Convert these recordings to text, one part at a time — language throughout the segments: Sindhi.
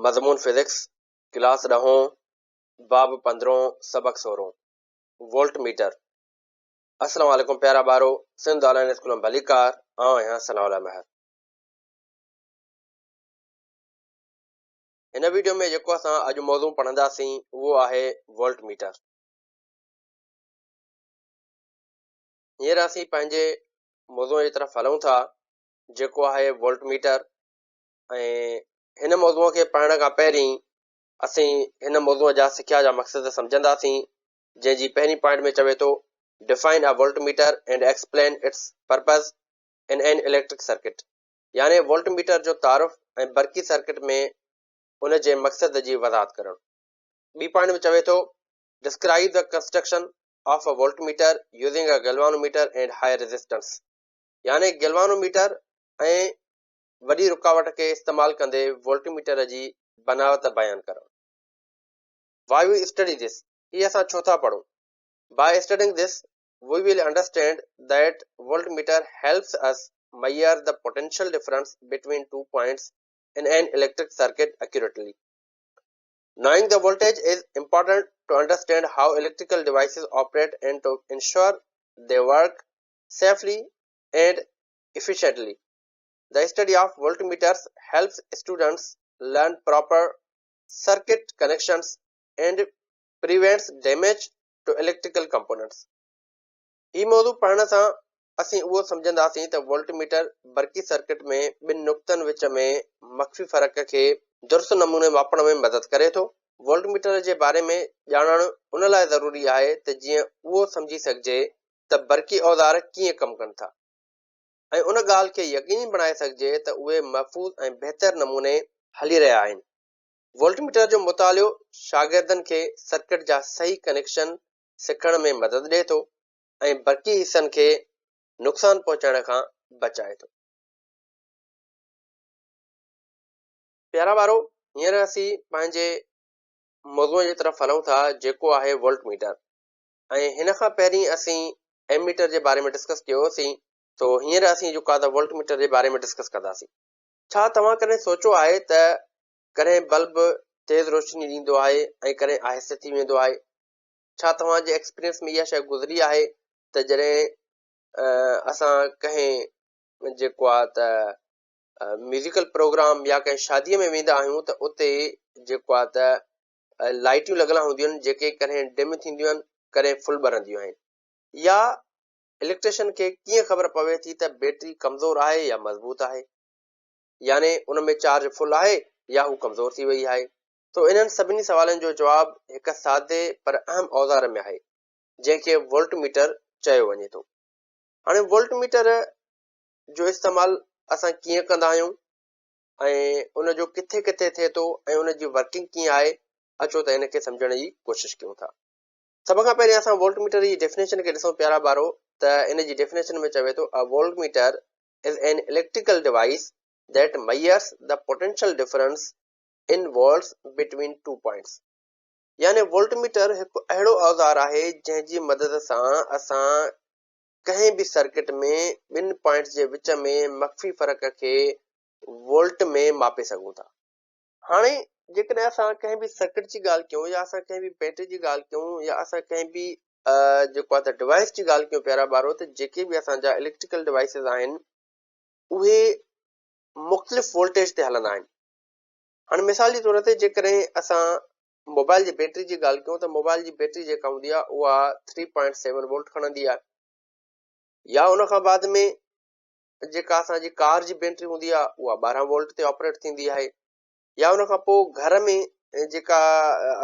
مضمون فزڪس، ڪلاس ڏهون، باب پندرهون، سبق سورهون، وولٽ ميٽر. السلام عليڪم پيارا ٻارو، سنڌ آن لائين اسڪول ۾ ڀليڪار، آئون آهيان ثناء الله مهر. هن ويڊيو ۾ جيڪو اسان اڄ موضوع پڙهنداسين اهو آهي وولٽ ميٽر. هينئر اسين پنهنجي موضوع جي طرف هلون ٿا جيڪو آهي وولٽ ميٽر ۽ هن موضوع کي پڙهڻ کان پهرين اسين هن موضوع جا سکيا جا مقصد سمجهنداسين جنهن جي پهرين پوائنٽ ۾ چوي ٿو Define a voltmeter and explain its purpose in an electric circuit يعني وولٽ ميٽر جو تعارف ۽ برقي سرڪٽ ۾ ان جي مقصد جي وضاحت ڪرڻ. ٻي پوائنٽ ۾ چوي ٿو Describe the construction of a voltmeter using a galvanometer and high resistance يعني گيلوانوميٽر ۽ وڏي رڪاوٽ کي استعمال ڪندي وولٽ ميٽر جي بناوت بيان ڪرڻ. Why we study this، هي اسان ڇو ٿا پڙهون؟ By studying this, we will understand that voltmeter helps us measure the potential difference between two points in an electric circuit accurately. Knowing the voltage is important to understand how electrical devices operate and to ensure they work safely and efficiently. The study of voltmeters helps students learn proper circuit connections and prevents damage to electrical components. هي موضوع پڙهڻ سان اسين اهو سمجهنداسين ته وولٽ ميٽر برقي سرڪٽ ۾ ٻن نقطن وچ ۾ مخفي فرق کي درست نموني ماپڻ ۾ مدد ڪري ٿو. وولٽ ميٽر جي باري ۾ ڄاڻڻ ان لاء ضروري آهي ته جيئن اهو سمجهي سگهجي ته برقي اوزار ڪيئن ڪم ڪن ٿا. ۽ ان ڳالهه کي يقيني بڻائي سگهجي ته اهي محفوظ ۽ بهتر نموني هلي رهيا آهن. وولٽ ميٽر جو مطالعو شاگردن کي سرڪٽ جا صحيح ڪنيڪشن سکڻ ۾ مدد ڏئي ٿو ۽ برقي حصن کي نقصان پهچائڻ کان بچائي ٿو. پيارا ٻارو، هينئر اسين پنهنجي موضوع جي طرف هلون ٿا جيڪو آهي وولٽ ميٽر. ۽ هن کان پهرين اسين ايم ميٽر جي باري ۾ ڊسڪس ڪيو هوسين سو هينئر اسين جيڪو آهي ته وولٽ ميٽر جي باري ۾ ڊسڪس ڪنداسين. ڇا توهان ڪڏهن سوچيو آهي ته ڪڏهن بلب تيز روشني ڏيندو آهي ۽ ڪڏهن آهستي ٿي ويندو آهي؟ ڇا توهان جي ايڪسپيرينس ۾ اها شيء گذري آهي ته جڏهن اسان ڪنهن جيڪو آهي ته ميوزيڪل پروگرام يا ڪنهن شادي ۾ ويندا آهيون ته اتي جيڪو آهي ته لائٽيون لڳل هونديون آهن جيڪي ڪڏهن ڊم ٿينديون آهن ڪڏهن فل ٻرنديون آهن يا اليڪٽريشن کي ڪيئن خبر پوي ٿي ته بيٽري ڪمزور آهي يا مضبوط آهي يعني ان ۾ چارج فل آهي يا هو ڪمزور ٿي وئي آهي تو انهن سڀني سوالن جو جواب هڪ سادي پر اهم اوزار ۾ آهي جنهن کي وولٽ ميٽر چيو وڃي ٿو هاڻي وولٽ ميٽر جو استعمال اسان ڪيئن ڪندا آهيون ۽ ان جو ڪٿي ڪٿي ٿئي ٿو ۽ ان جي ورڪنگ ڪيئن آهي اچو ته ان کي سمجهڻ جي ڪوشش ڪيون ٿا. سڀ کان پهرين اسان وولٽ ميٽر جي ڊيفينيشن کي ڏسون پيارا ٻارو ته ان جي ڊيفينيشن ۾ چوي ٿو A voltmeter is an electrical device that measures the potential difference in volts between two points يعني وولٽ ميٽر هڪ اهڙو اوزار آهي جنهن جي مدد سان اسان ڪنهن به سرڪٽ ۾ ٻن پوائنٽس جي وچ ۾ مخفي فرق کي وولٽ ۾ ماپي سگهون ٿا. هاڻي جيڪڏهن اسان ڪنهن به سرڪٽ جي ڳالهه ڪيون يا اسان ڪنهن به بيٽري جي ڳالهه ڪيون يا اسان ڪنهن به جيڪو آهي ته ڊوائس جي ڳالهه ڪيون پيارا ٻارو ته جيڪي به اسان جا اليڪٽريڪل ڊوائسز آهن اهي مختلف وولٽيج تي هلندا آهن. هاڻي مثال جي طور تي جيڪڏهن اسان موبائل جي بيٽري جي ڳالهه ڪيون ته موبائل جي بيٽري جيڪا هوندي آهي اها ٿري پوائنٽ سيون وولٽ کڻندي آهي يا ان کان بعد ۾ جيڪا اسان جي ڪار جي بيٽري هوندي آهي اها 12 وولٽ تي آپريٽ ٿيندي آهي يا ان کان پوء گهر ۾ جيڪا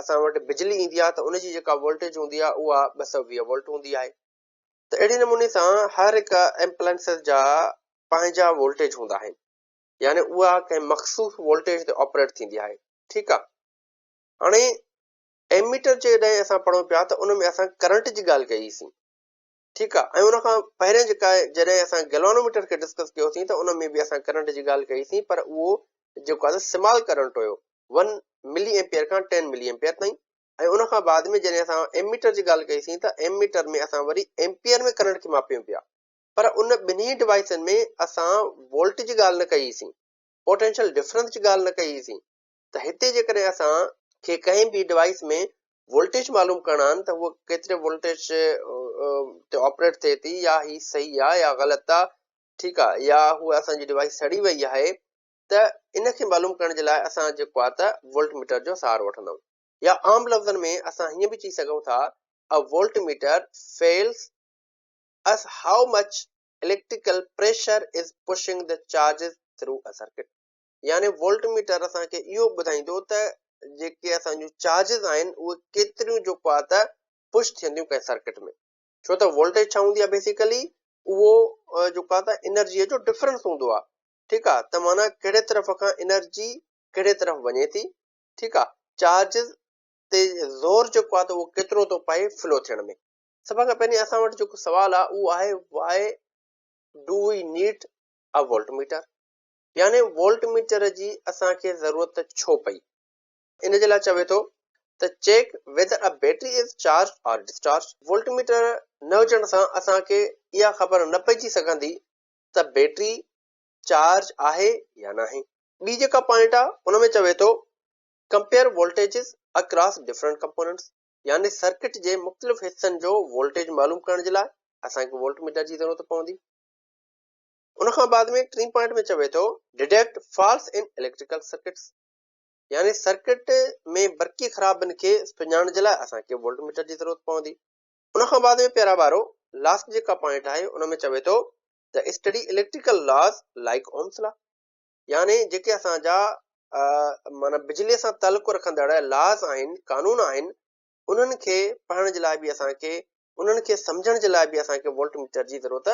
اسان وٽ بجلي ايندي آهي ته ان جي جيڪا وولٽيج هوندي آهي اها 220 وولٽ هوندي آهي ته اهڙي نموني سان هر هڪ ايمپلائنسز جا پنهنجا وولٽيج هوندا آهن يعني اها ڪنهن مخصوص وولٽيج تي آپريٽ ٿيندي آهي ٺيڪ آهي هاڻي ايميٽر جڏهن اسان پڙهون پيا ته ان ۾ اسان ڪرنٽ جي ڳالهه ڪئي سين ٺيڪ آ ۽ ان کان پهرين جيڪا جڏهن اسان گيلوانوميٽر کي ڊسڪس ڪيو سين ته ان ۾ به اسان ڪرنٽ جي ڳالهه ڪئي سين پر اهو جيڪو آهي سمال ڪرنٽ هيو 1 ملي ايمپيئر کان 10 ملي ايمپيئر تائين ۽ ان کان بعد ۾ جڏهن اسان ايميٽر جي ڳالهه ڪئي سين ته ايميٽر ۾ اسان وري ايمپيئر ۾ ڪرنٽ کي ماپيون پيا پر ان ٻنهي ڊوائسن ۾ اسان وولٽ جي ڳالهه نه ڪئي سين پوٽينشل ڊفرنس جي ڳالهه نه ڪئي سين. ته هتي جيڪڏهن اسان کي ڪنهن به ڊوائيس ۾ وولٽيج معلوم ڪرڻا آهن ته هوء ڪيتري وولٽيج تي آپريٽ ٿئي ٿي يا هي صحيح آهي يا غلط آهي، ٺيڪ آهي، يا هوء اسان جي ڊوائيس سڙي وئي آهي ته ان کي معلوم ڪرڻ جي لاء اسان جيڪو آهي ته وولٽ ميٽر جو سهارو وٺندا آهيون يا عام لفظن ۾ اسان هيئن به چئي سگهون ٿا A voltmeter fails us how much electrical pressure is pushing the charges through a circuit. يعني وولٽ ميٽر اسان کي اهو ٻڌائيندو ته جيڪي اسان جون چارجز آهن اهي ڪيتريون جيڪو آهي ته پش ٿينديون ڪنهن سرڪٽ ۾، ڇو ته وولٽيج ڇا هوندي آهي بيسيڪلي اهو جيڪو آهي ته انرجي جو ڊفرنس هوندو آهي، ٺيڪ آهي، ته معنيٰ ڪهڙي طرف کان انرجي ڪهڙي طرف وڃي ٿي، ٺيڪ آهي، چارجز تي زور جيڪو آهي ته اهو ڪيترو ٿو پئي فلو ٿيڻ ۾. سڀ کان پهرين اسان وٽ جيڪو سوال آهي اهو آهي why do we need a voltmeter, يعني وولٽ ميٽر جي اسان کي ضرورت ڇو پئي؟ ان جي لاء چوي ٿو ته check whether a battery is charge or discharge. Voltmeter نه هجڻ سان اسان کي اها خبر نه پئجي سگهندي ته بيٽري چارج آهي يا ناهي. ٻي جيڪا پوائنٽ آهي ان ۾ چوي ٿو compare voltages across different components, يعني سرڪٽ جي مختلف حصن جو وولٽيج معلوم ڪرڻ جي لاء اسان کي وولٽ ميٽر جي ضرورت پوندي. ان کان بعد ۾ ٽين پوائنٽ ۾ چوي ٿو detect faults in electrical circuits, يعني سرڪٽ ۾ برقي خرابين کي سڃاڻڻ جي لاء اسان کي وولٽ ميٽر جي ضرورت پوندي. ان کان بعد ۾ پيارا ٻارو لاسٽ جيڪا پوائنٽ آهي ان ۾ چوي ٿو ته study electrical laws like Ohm's law, يعني جيڪي اسان جا معنيٰ بجلي سان تعلق رکندڙ لاز آهن، قانون آهن، انهن کي پڙهڻ جي لاء به اسان کي، انهن کي سمجهڻ جي لاء به اسان کي وولٽ ميٽر جي ضرورت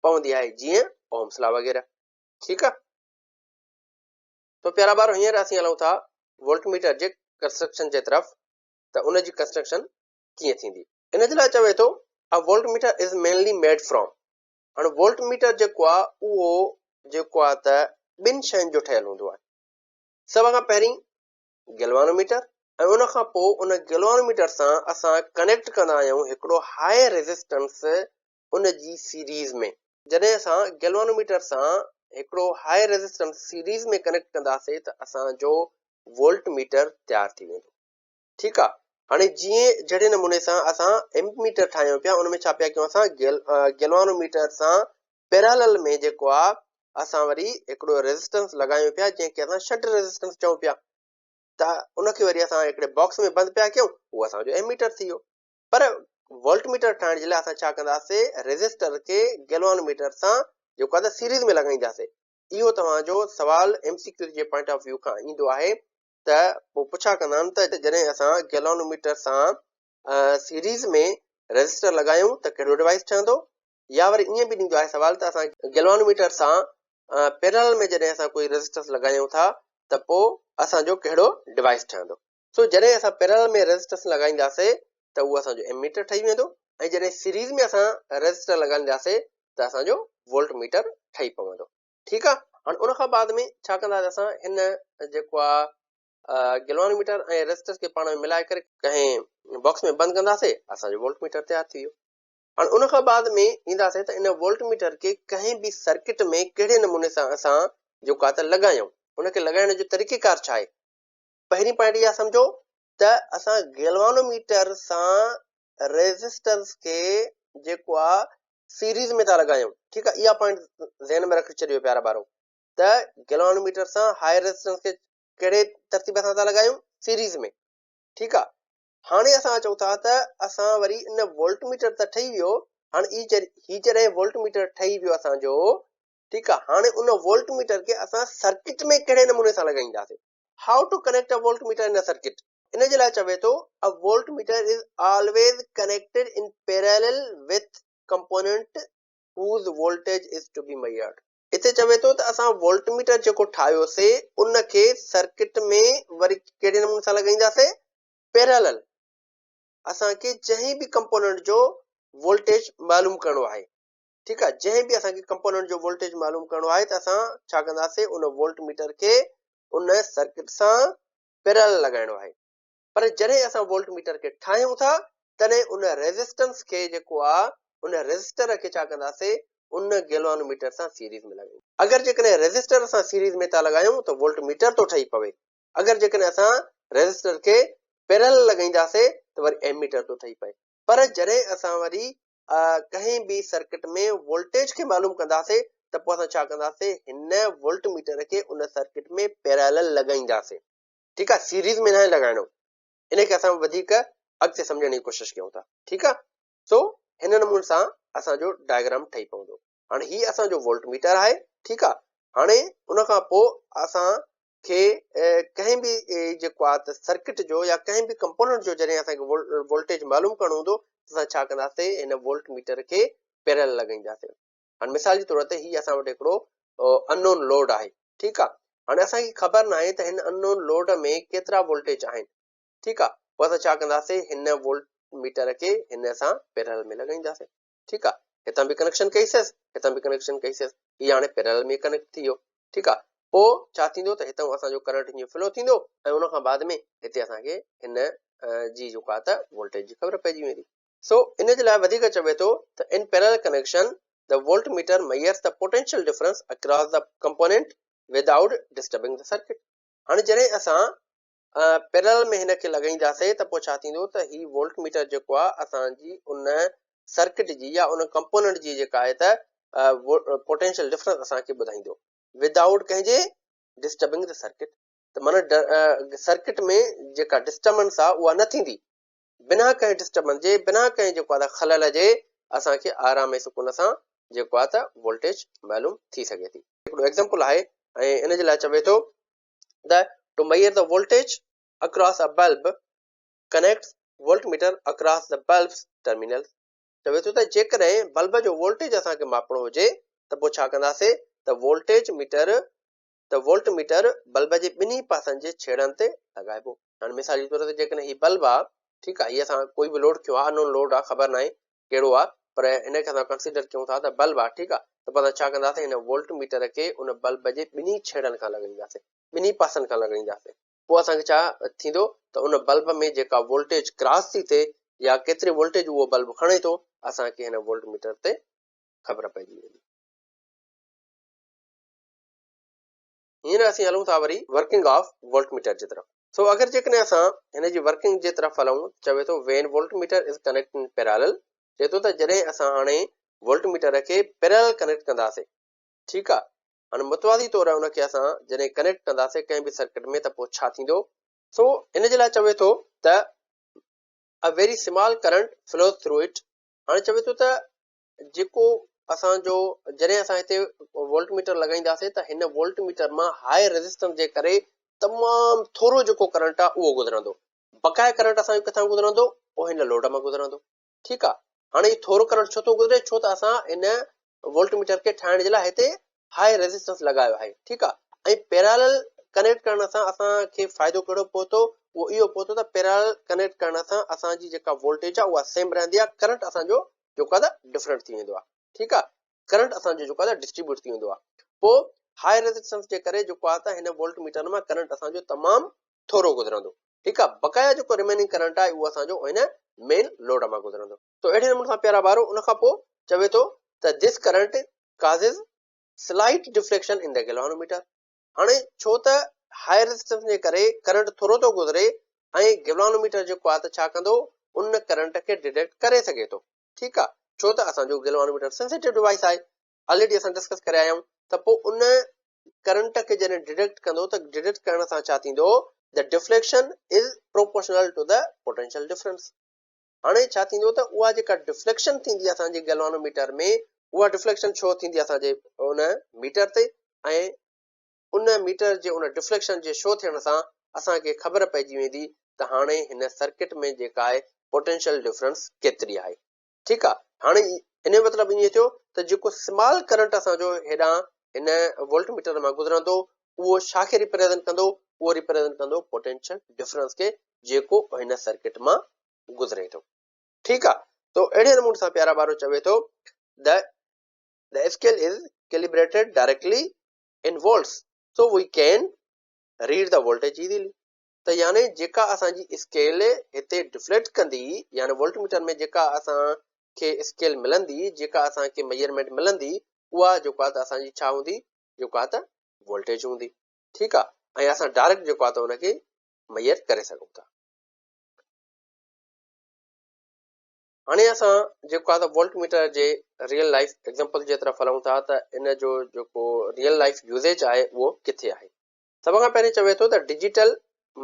پوندي آهي، جيئن اومس لا وغيره. ٺيڪ آ تو پيارا ٻارو هينئر اسين هلون ٿا وولٽ ميٽر جي ڪنسٽرڪشن جي طرف ته ان جي ڪنسٽرڪشن ڪيئن ٿيندي. ان جي لاء چوي ٿو a voltmeter is mainly made from, هاڻي وولٽ ميٽر جيڪو آ اهو جيڪو آ ته ٻن شين جو ٺهيل هوندو آهي. سڀ کان پهرين گيلوانوميٽر ۽ ان کان پوء ان گيلوانوميٽر سان اسان ڪنيڪٽ ڪندا آهيون هڪڙو هاء ريزسٽنس ان جي سيريز ۾. جڏهن اسان گيلوانوميٽر سان هڪڙو هاء ريزسٽنس سيريز ۾ ڪنيڪٽ ڪنداسي ته اسان جو وولٽ ميٽر تيار ٿي ويندو. ٺيڪ آ هاڻي جيئن جهڙي نموني سان اسان ايمپ ميٽر ٺاهيون پيا ان ۾ ڇا پيا ڪيون اسان گيلوانوميٽر سان پيرالل ۾ جيڪو آ اسان وري هڪڙو ريزسٽنس لڳايون پيا جنهن کي اسان شنٽ ريزسٽنس چئون پيا ته ان کي وري اسان هڪڙي باڪس ۾ بند پيا ڪيون اهو اسان جو ايميٽر ٿي ويو. پر وولٽ ميٽر ٺاهڻ جي لاء اسان ڇا ڪنداسي ريزسٽر کي گيلوان ميٽر سان جيڪو آ ته سيريز ۾ لڳائينداسي. اهو توهان جو سوال ايم سي ڪيو جي پوائنٽ آف ويو کان ايندو آهي ته پوء پڇا ڪندا آهن ته جڏهن اسان گيلوان ميٽر سان سيريز ۾ ريزسٽر لڳايون ته ڪهڙو ڊوائيس ٺهندو يا وري ائين به ڏيندو آهي سوال ته اسان گيلوانوميٽر سان پيرلل ۾ جڏهن اسان ڪوئي ريزسٽنس لڳايون ٿا ته پوء اسان جو ڪهڙو ڊوائيس ٺهندو. سو جڏهن اسان پيرلل ۾ ريزسٽنس لڳائينداسي ته اهو اسان جو ايميٽر ٺهي ويندو ۽ جڏهن سيريز ۾ اسان ريزسٽر لڳائينداسي ته اسان جو وولٽ ميٽر ٺهي پوندو. ٺيڪ آ. هاڻ ان کان بعد ۾ ڇا ڪنداسي اسان هن جيڪو آ گيلوانوميٽر ۽ ريزسٽنس کي پاڻ ۾ ملائي ڪري ڪنهن باڪس ۾ بند ڪنداسي اسان جو وولٽ ميٽر تيار ٿي ويو. هاڻ ان کان بعد ۾ اينداسين ته ان وولٽ ميٽر کي ڪنهن به سرڪٽ ۾ ڪهڙي نموني سان اسان جيڪو آهي ته لڳايون، ان کي لڳائڻ جو طريقي ڪار ڇا آهي. پهرين پوائنٽ اها سمجهو ته اسان گيلوانو ميٽر سان ريزسٽنس کي جيڪو آهي سيريز ۾ ٿا لڳايون، ٺيڪ آهي، اها پوائنٽ ذهن ۾ رکي ڇڏيو پيارا ٻارو ته گيلوانو ميٽر سان هاء ريزسٽنس کي ڪهڙي ترتيب سان ٿا لڳايون، سيريز ۾، ٺيڪ آهي. هاڻي اسان چئون ٿا ته اسان وري ان وولٽ ميٽر ته ٺهي ويو، هاڻي هي جڏهن وولٽ ميٽر ٺهي ويو اسان جو، ٺيڪ آ، هاڻي ان وولٽ ميٽر کي اسان سرڪٽ ۾ ڪهڙي نموني سان لڳائينداسين، How to connect a voltmeter in a circuit، ان جي لاء چوي ٿو A voltmeter is always connected in parallel with component whose voltage is to be measured. اتي چوي ٿو ته اسان وولٽ ميٽر جيڪو ٺاهيوسي ان کي سرڪٽ ۾ وري ڪهڙي نموني سان لڳائينداسين، پيرالل اسان کي جنهن به ڪمپوننٽ جو وولٽيج معلوم ڪرڻو آهي، ٺيڪ آهي، جنهن به اسان کي ڪمپوننٽ جو وولٽيج معلوم ڪرڻو آهي ته اسان ڇا ڪنداسين ان وولٽ ميٽر کي ان سرڪٽ سان پيرالل لڳائڻو آهي. پر جڏهن اسان وولٽ ميٽر کي ٺاهيون ٿا تڏهن ان ريزسٽنس کي جيڪو آهي ان ريزسٽر کي ڇا ڪنداسين ان گيلوانو ميٽر سان سيريز ۾ لڳايون. اگر جيڪڏهن ريزسٽر سان سيريز ۾ ٿا لڳايون ته وولٽ ميٽر ٿو ٺهي پوي. اگر جيڪڏهن اسان ريزسٽر کي پيرل لڳائينداسي ته وري ايميٽر ٿو ٺهي پئي. پر جڏهن اسان وري ڪنهن به سرڪٽ ۾ وولٽيج کي معلوم ڪنداسي ته پوء اسان ڇا ڪنداسي هن وولٽ ميٽر کي ان سرڪٽ ۾ پيرالل لڳائينداسي. ٺيڪ آ، سيريز ۾ ناهي لڳائڻو. ان کي اسان وڌيڪ اڳتي سمجهڻ جي ڪوشش ڪيون ٿا. ٺيڪ آ، سو هن نموني سان اسان جو ڊائگرام ٺهي پوندو. هاڻي هي اسان جو وولٽ ميٽر آهي. ٺيڪ آ، هاڻي ان کان پوء اسان کي ڪنهن به جيڪو آ ته سرڪٽ جو يا ڪنهن به ڪمپوننٽ جو جڏهن اسان کي وولٽيج معلوم ڪرڻو هوندو ته اسان ڇا ڪنداسين هن وولٽ ميٽر کي پيرل لڳائينداسين. هاڻي مثال جي طور تي هي اسان وٽ هڪڙو انون لوڊ آهي. ٺيڪ آ، هاڻي اسان کي خبر ناهي ته هن انون لوڊ ۾ ڪيترا وولٽيج آهن. ٺيڪ آ، پوء اسان ڇا ڪنداسين هن وولٽ ميٽر کي هن سان پيرل ۾ لڳائينداسين. ٺيڪ آ، هتان به ڪنيڪشن ڪئيسيس، هتان به ڪنيڪشن ڪئيسيس، هي هاڻي پيرل ۾ ڪنيڪٽ ٿي ويو. ٺيڪ آ، پوء ڇا ٿيندو ته هتان اسان جو ڪرنٽ هيئن فلو ٿيندو ۽ ان کان بعد ۾ هتي اسان کي هن جي جيڪو آ ته وولٽيج جي خبر پئجي ويندي. سو ان جي لاء وڌيڪ چوي ٿو ته in parallel connection the voltmeter measures the potential difference across the component without disturbing the circuit. هاڻي جڏهن اسان پيرل ۾ هن کي لڳائينداسين ته پوء ڇا ٿيندو ته هي وولٽ ميٽر جيڪو آهي اسان جي ان سرڪٽ جي يا ان ڪمپوننٽ جي جيڪا آهي ته پوٽينشل ڊفرنس اسان کي ٻڌائيندو ودائوٽ ڪنهن جي ڊسٽربنگ the circuit. ته معنی سرڪٽ ۾ جيڪا ڊسٽربنس آهي اها نه ٿيندي، بنا ڪنهن ڊسٽربنس جي، بنا ڪنهن جيڪو آهي خلل جي اسان کي آرام ۽ سڪون سان جيڪو آهي ته وولٽيج معلوم ٿي سگهي ٿي. هڪڙو ايگزامپل آهي ۽ ان جي لاء چوي ٿو the to measure the voltage across a bulb connects voltmeter across the bulb's terminals. چوي ٿو ته جيڪڏهن بلب جو وولٽيج اسان کي ماپڻو هجي ته پوء ڇا ڪنداسين ته وولٽيج ميٽر ته وولٽ ميٽر بلب جي ٻنهي پاسن جي ڇيڙن تي لڳائبو. هاڻي مثال جي طور تي جيڪڏهن هي بلب آ، ٺيڪ آ، هي اسان ڪوئي به لوڊ ڪيو آ، انون لوڊ آ، خبر ناهي ڪهڙو آ، پر هن کي اسان ڪنسيڊر ڪيون ٿا ته بلب آ، ٺيڪ آ، ته پوء اسان ڇا ڪنداسين هن وولٽ ميٽر کي ان بلب جي ٻنهي ڇيڙن کان لڳائينداسين، ٻنهي پاسن کان لڳائينداسين، پوء اسان کي ڇا ٿيندو ته ان بلب ۾ جيڪا وولٽيج ڪراس ٿي ٿئي يا ڪيتري وولٽيج اهو بلب کڻي ٿو، اسان کي هن وولٽ ميٽر تي خبر پئجي ويندي. هينئر اسين هلون ٿا وري ورڪنگ آف وولٽ ميٽر جي طرف. سو اگر جيڪڏهن اسان هن جي ورڪنگ جي طرف هلون ته چوي ٿو when voltmeter is connect in parallel, چئي ٿو ته جڏهن اسان هاڻي وولٽ ميٽر کي پيرالل ڪنيڪٽ ڪنداسين، ٺيڪ آ، هاڻي متوازي طور ان کي اسان جڏهن ڪنيڪٽ ڪنداسين ڪنهن به سرڪٽ ۾ ته پوء ڇا ٿيندو؟ سو ان جي لاء چوي ٿو ته a very small current flows through it، هاڻي چوي ٿو ته جيڪو اسان جو جڏهن اسان هتي وولٽ ميٽر لڳائينداسين ته هن وولٽ ميٽر مان هاء ريزسٽنس جي ڪري تمام ٿورو جيڪو ڪرنٽ آهي اهو گذرندو، بقايا ڪرنٽ اسان جو ڪٿان گذرندو؟ اهو هن لوڊ مان گذرندو. ٺيڪ آ، هاڻي هي ٿورو ڪرنٽ ڇو ٿو گذري؟ ڇو ته اسان هن وولٽ ميٽر کي ٺاهڻ جي لاء هتي هاء ريزسٽنس لڳايو آهي. ٺيڪ آ، ۽ پيرالل ڪنيڪٽ ڪرڻ سان اسان کي فائدو ڪهڙو پهتو؟ اهو اهو پهتو ته پيرالل ڪنيڪٽ ڪرڻ سان اسان جي جيڪا وولٽيج آ اها سيم رهندي آ، ڪرنٽ اسان جو جيڪو آهي ته ڊفرنٽ ٿي ويندو آهي. ٺيڪ آهي، ڪرنٽ اسان جو جيڪو آهي ته ڊسٽريبيوٽ ٿي ويندو آهي. پوء هاء ريزسٽنس جي ڪري جيڪو آهي ته هن وولٽ ميٽر مان ڪرنٽ اسان جو تمام ٿورو گذرندو. ٺيڪ آهي، بقايا جيڪو ريميننگ ڪرنٽ آهي اهو اسان جو هن مين لوڊ مان گذرندو. تو اهڙي نموني سان پيارا ٻارو ان کان پوء چوي ٿو ته this current causes slight deflection in the galvanometer. هاڻي ڇو ته هاء ريزسٽنس جي ڪري ڪرنٽ ٿورو ٿو گذري ۽ گيلوانوميٽر جيڪو آهي ته ڇا ڪندو ان ڪرنٽ کي ڊيٽيڪٽ ڪري سگهي ٿو. ٺيڪ آهي، ڇو ته اسان جو گيلوانوميٽر سينسيٽو ڊوائس آهي، آلريڊي اسان ڊسڪس ڪري آيا آهيون ته پوء ان ڪرنٽ کي جڏهن ڊيٽيڪٽ ڪندو ته ڊيٽيڪٽ ڪرڻ سان ڇا ٿيندو the deflection is proportional to the potential difference. هاڻي ڇا ٿيندو ته اها جيڪا ڊفليڪشن ٿيندي اسان جي گيلوانوميٽر ۾ اها ڊفليڪشن ڇو ٿيندي اسان جي ان ميٽر تي ۽ ان ميٽر جي ان ڊفليڪشن جي شو ٿيڻ سان اسان کي خبر پئجي ويندي ته هاڻي هن سرڪٽ ۾ جيڪا آهي پوٽينشل ڊفرنس ڪيتري آهي. ٺيڪ آ، هاڻي ان جو مطلب ائين ٿيو ته جيڪو سمال ڪرنٽ اسان جو هيڏانهن هن وولٽ ميٽر مان گذرندو اهو ڇا کي ريپريزنٽ ڪندو؟ اهو ريپريزنٽ ڪندو پوٽينشل ڊفرنس کي جيڪو هن سرڪٽ مان گذري ٿو. ٺيڪ آ، تو اهڙي نموني سان پيارا ٻارو چوي ٿو the the scale is calibrated directly in volts so we can read the voltage easily. ته يعني جيڪا اسان جي اسڪيل هتي ڊفليڪٽ ڪندي يعني وولٽ ميٽر ۾ جيڪا اسان کي اسڪيل ملندي، جيڪا اسان کي ميجرمينٽ ملندي اها جيڪو آ ته اسان جي ڇا هوندي؟ جيڪو آ ته وولٽيج هوندي. ٺيڪ آ، ۽ اسان ڊائريڪٽ جيڪو آهي ته ان کي ميئر ڪري سگهون ٿا. هاڻي اسان جيڪو آهي ته وولٽ ميٽر جي ريئل لائف ايگزامپل جي طرف هلون ٿا ته ان جو جيڪو ريئل لائف يوزيج آهي اهو ڪٿي آهي. سڀ کان پهرين چوي ٿو ته digital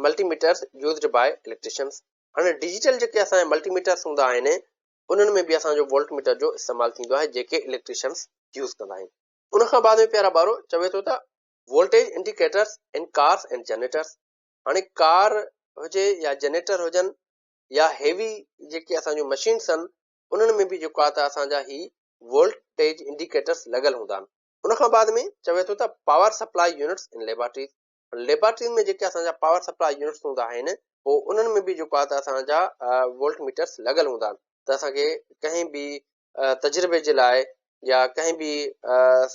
multimeters used by electricians. هاڻي ڊجيٽل جيڪي اسان جا ملٽي ميٽرس هوندا آهن انهن ۾ به اسان جو وولٽ ميٽر جو استعمال ٿيندو آهي جيڪي اليڪٽريشنس يوز ڪندا آهن. ان کان بعد ۾ پيارا ٻارو چوي ٿو ته voltage indicators in cars and generators. هاڻي ڪار هجي يا جنريٽر هجن يا هيوي جيڪي اسان جون مشينس آهن انهن ۾ به جيڪو آهي ته اسان جا هي وولٽيج انڊيڪيٽرس لڳل هوندا آهن. ان کان بعد ۾ چوي ٿو ته power supply units in laboratories. Laboratories ۾ جيڪي اسان جا پاور سپلاء يونٽس هوندا آهن پوء انهن ۾ به جيڪو آهي ته اسان جا وولٽ ميٽرس لڳل هوندا آهن ته اسان کي ڪنهن به تجربي جي لاء يا ڪنهن به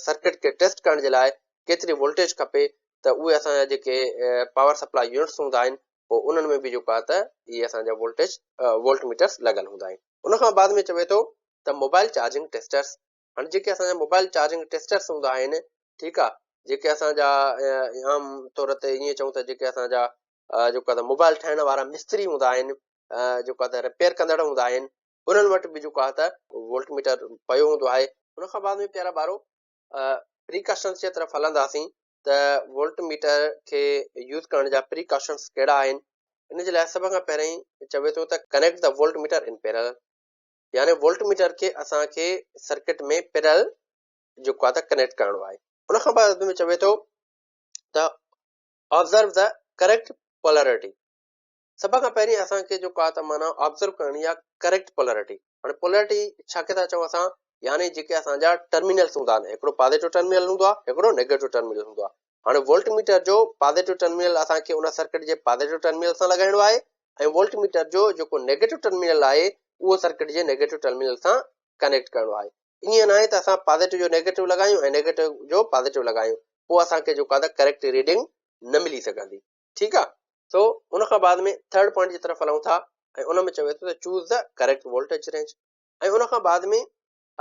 سرڪٽ کي ٽيسٽ ڪرڻ جي لاء ڪيتري وولٽيج کپي ته اهي اسان جا جيڪي پاور سپلاء يونٽس هوندا آهن پوء انهن ۾ به جيڪو آهي ته اهي اسان جا وولٽيج وولٽ ميٽرس لڳل هوندا آهن. ان کان بعد ۾ چوي ٿو ته موبائل چارجنگ ٽيسٽرس. هاڻي جيڪي اسان جا موبائل چارجنگ ٽيسٽرس هوندا آهن ٺيڪ آهي جيڪي اسان جا عام طور تي ائين چئون ته جيڪي اسان جا جيڪو آهي موبائل ٺاهڻ وارا مستري هوندا آهن جيڪو آهي ته رپيئر ڪندڙ هوندا آهن انهن وٽ به جيڪو آهي ته وولٽ ميٽر پيو هوندو آهي. ان کان بعد ۾ پيارا ٻارو پريڪاشنس جي طرف هلنداسين ته وولٽ ميٽر کي يوز ڪرڻ جا پريڪاشنس ڪهڙا آهن. ان جي لاء سڀ کان پهرين چوي ٿو ته connect the voltmeter in parallel يعني وولٽ ميٽر کي اسان کي سرڪٽ ۾ پيرل جيڪو آهي ته ڪنيڪٽ ڪرڻو آهي. ان کان بعد ۾ چوي ٿو ته آبزرو the correct polarity. سڀ کان پهرين اسان کي جيڪو آهي ته معنيٰ آبزرو ڪرڻي آهي ڪريڪٽ پولارٽي. هاڻي پولارٽي ڇا کي ٿا چئون اسان؟ يعني جيڪي اسان جا ٽرمينلس هوندا آهن، هڪڙو پازيٽو ٽرمينل هوندو آهي، هڪڙو نيگيٽو ٽرمينل هوندو آهي. هاڻي وولٽ ميٽر جو پازيٽو ٽرمينل اسان کي ان سرڪٽ جي پازيٽو ٽرمينل سان لڳائڻو آهي ۽ وولٽ ميٽر جو جيڪو نيگيٽو ٽرمينل آهي اهو سرڪٽ جي نيگيٽو ٽرمينل سان ڪنيڪٽ ڪرڻو آهي. ائين ناهي ته اسان پازيٽو جو نيگيٽو لڳايون ۽ نيگيٽو جو پازيٽو لڳايون، پوء اسان کي جيڪو آهي ته ڪريڪٽ ريڊنگ نه ملي سگهندي. ٺيڪ آ سو ان کان بعد ۾ ٿرڊ پوائنٽ جي طرف هلون ٿا ۽ ان ۾ چوي ٿو ته choose the correct voltage range ۽ ان کان بعد ۾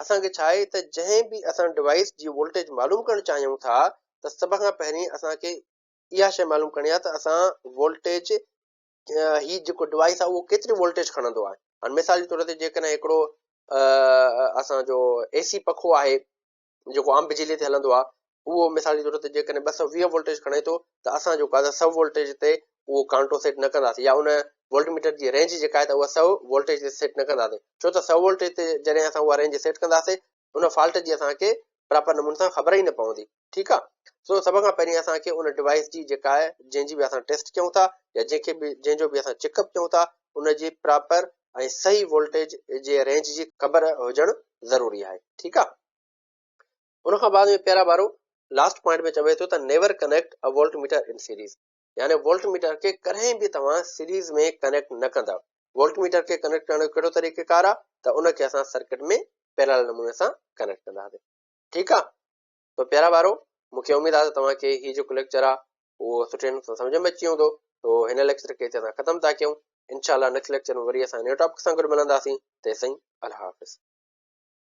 اسان کي ڇا آهي ته جنهن به اسان ڊوائس جي وولٽيج معلوم ڪرڻ چاهيون ٿا ته سڀ کان پهرين اسان کي اها شيء معلوم ڪرڻي آهي ته اسان وولٽيج هي جيڪو ڊوائس آهي اهو ڪيتري وولٽيج کڻندو آهي. هاڻي مثال جي طور تي جيڪڏهن هڪڙو اسان جو اي سي پکو آهي جيڪو عام بجلي تي هلندو آهي اهو مثال جي طور تي جيڪڏهن 220 وولٽيج کڻي ٿو ته اسان جيڪو آهي 100 وولٽيج تي اهو ڪانٽو سيٽ نه ڪنداسين يا ان وولٽ ميٽر جي رينج جيڪا آهي ته اها 100 وولٽيج تي سيٽ نه ڪنداسين ڇو ته 100 وولٽيج تي جڏهن اسان اها رينج سيٽ ڪنداسين ان فالٽ جي اسان کي پراپر نموني سان خبر ئي نه پوندي ٺيڪ آهي سو سڀ کان پهرين اسان کي ان ڊوائس جي جيڪا آهي جنهن جي به اسان ٽيسٽ ڪيون ٿا يا جنهن کي به جنهن جو به اسان چيڪ اپ ڪيون ٿا ان جي پراپر ۽ صحيح وولٽيج جي رينج جي خبر هجڻ ضروري آهي ٺيڪ آهي. ان کان بعد ۾ پيارا ٻارو لاسٽ پوائنٽ ۾ چوي ٿو ته never connect a voltmeter in series يعني وولٽ ميٽر کي ڪڏهن به توهان سيريز ۾ ڪنيڪٽ نه ڪندا. وولٽ ميٽر کي ڪنيڪٽ ڪرڻ جو ڪهڙو طريقه ڪار آ ته ان کي اسان سرڪٽ ۾ پيرالل نموني سان ڪنيڪٽ ڪنداسين. ٺيڪ آ تو پيارا ٻارو مون کي اميد آ ته توهان کي هي جيڪو ليڪچر آ اهو سٺي نموني سان سمجهه ۾ اچي ويو هوندو. تو هن ليڪچر کي هتي اسان ختم ٿا ڪيون. انشاء الله نيڪسٽ ليڪچر ۾ وري اسان نيو ٽاپڪ سان گڏ ملنداسين. تيسين الله حافظ.